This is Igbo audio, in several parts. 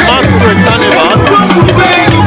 Masquerade Carnival.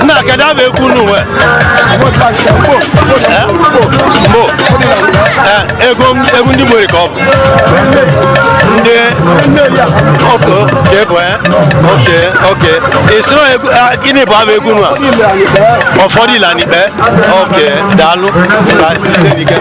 Nna, kedu abụ egwu unu nwe? Mbo. Ego egwu ndị Igbere ka ọ bụ ndị ọkụ ka ị bụ. Oke ị sịrị egwu, gịnị bụ abụ egwu unu a? Ụfọdụ ịla n'ikpe. Oke, daalụ. Ka ike.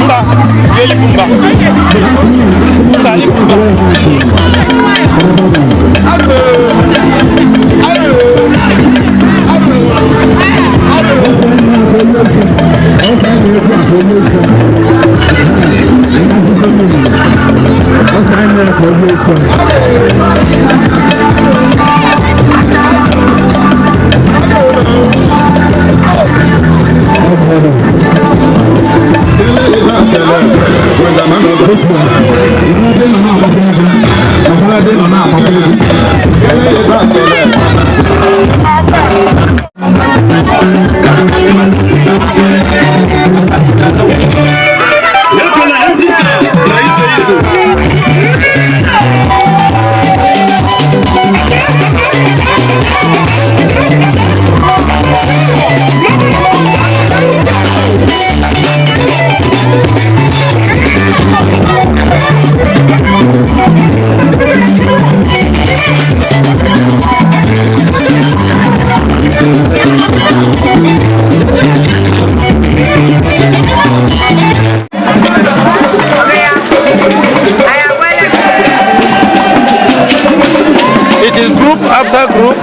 Mba, yelipu mba. Mba, lipu mba. It is group after group,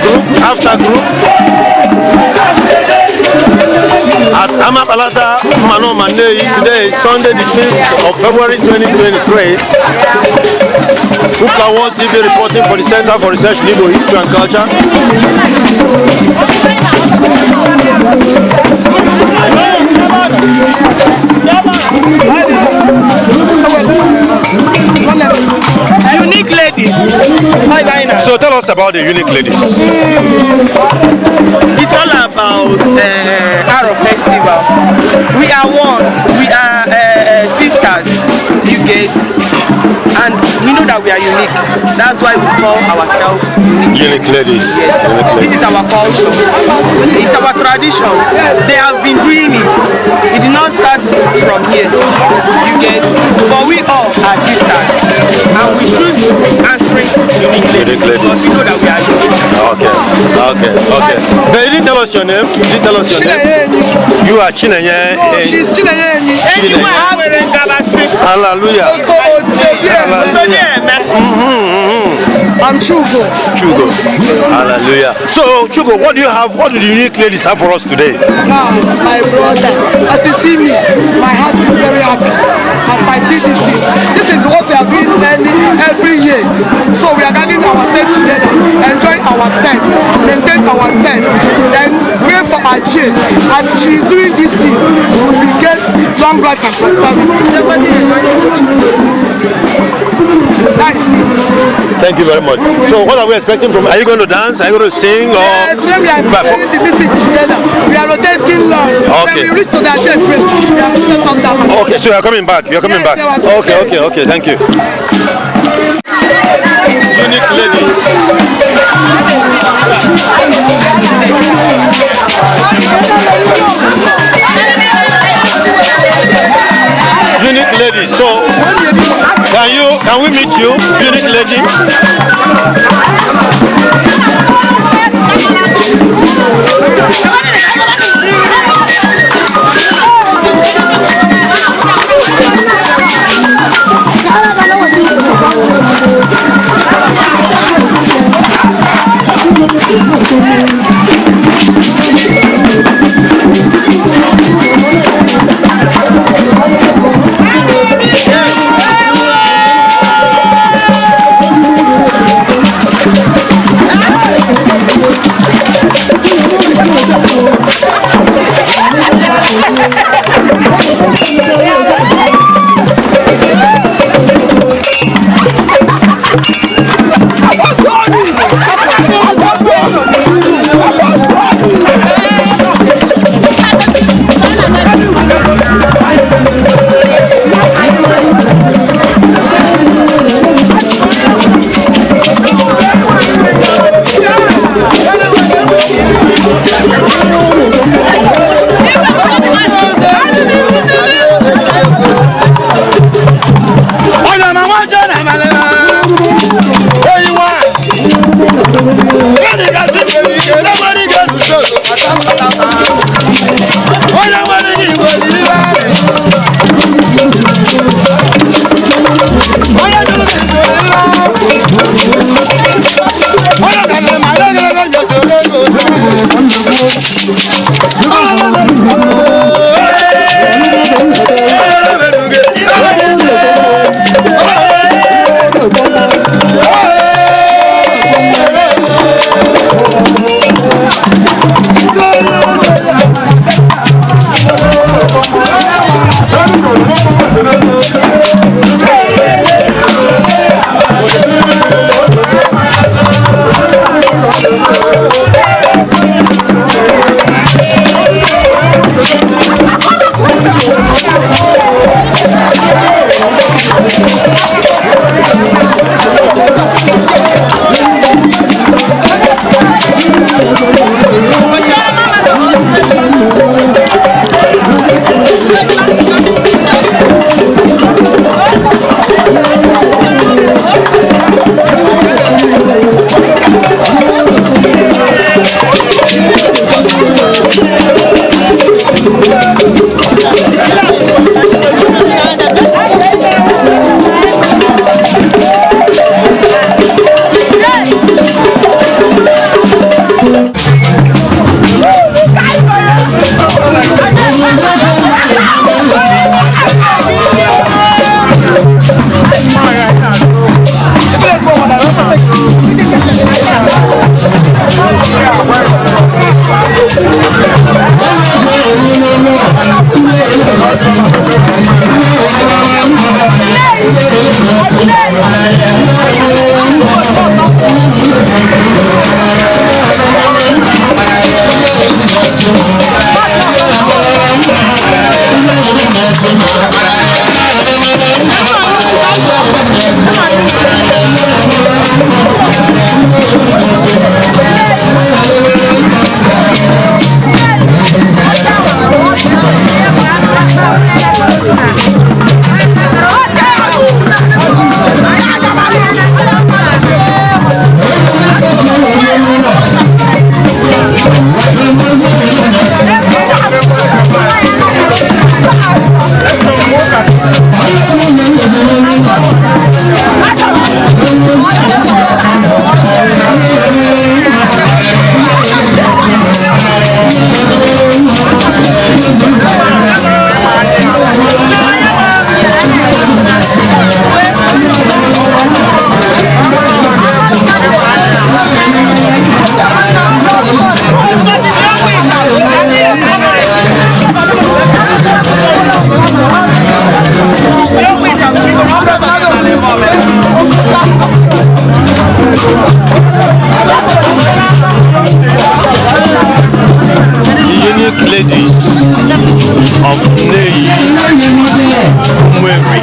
group after group at Amapalata Mano Nneyi. Today is Sunday, the 5th of February 2023. Uka One TV reporting for the Center for Research in Igbo History and Culture. Unique Ladies. So tell us about the Unique Ladies. It's all about Aro Festival. We are one. We are sisters. You get, and we know that we are unique. That's why we call ourselves unique. Unique ladies. Yes. Unique This ladies. is our culture. It's our tradition. They have been doing it. It did not start from here. You get, but we all are sisters, and we choose to be answering unique ladies Unique ladies. because we know that we are unique. Okay. But you didn't tell us your name. You didn't tell us your name. Chinenye. You are Chinenye. No, she's Chinenye. Anyone nwere ngalasi Hallelujah. So onye eme. I'm Chugo. Chugo. Hallelujah. So, Chugo, what do you have? What do the unique ladies have for us today? Now, my brother, as you see me, my heart is very happy. As I see this thing, this is what we are doing every year. So we are gathering ourselves together, enjoying ourselves, maintain ourselves, then pray for our child. As she is doing this thing, we will get long life and prosperity. That is it. Thank you very much. So, what are we expecting from? Are you going to dance? Are you going to sing? Or Yes, when we are playing the music together, we are rotating long. Okay. When we reach to the church, we are set on that. Okay, so you are coming back. You are coming Yes, back. you are. Okay. Thank you. Unique ladies. Unique lady. So, can we meet you, unique lady? Ladies of Nneyi Umueri.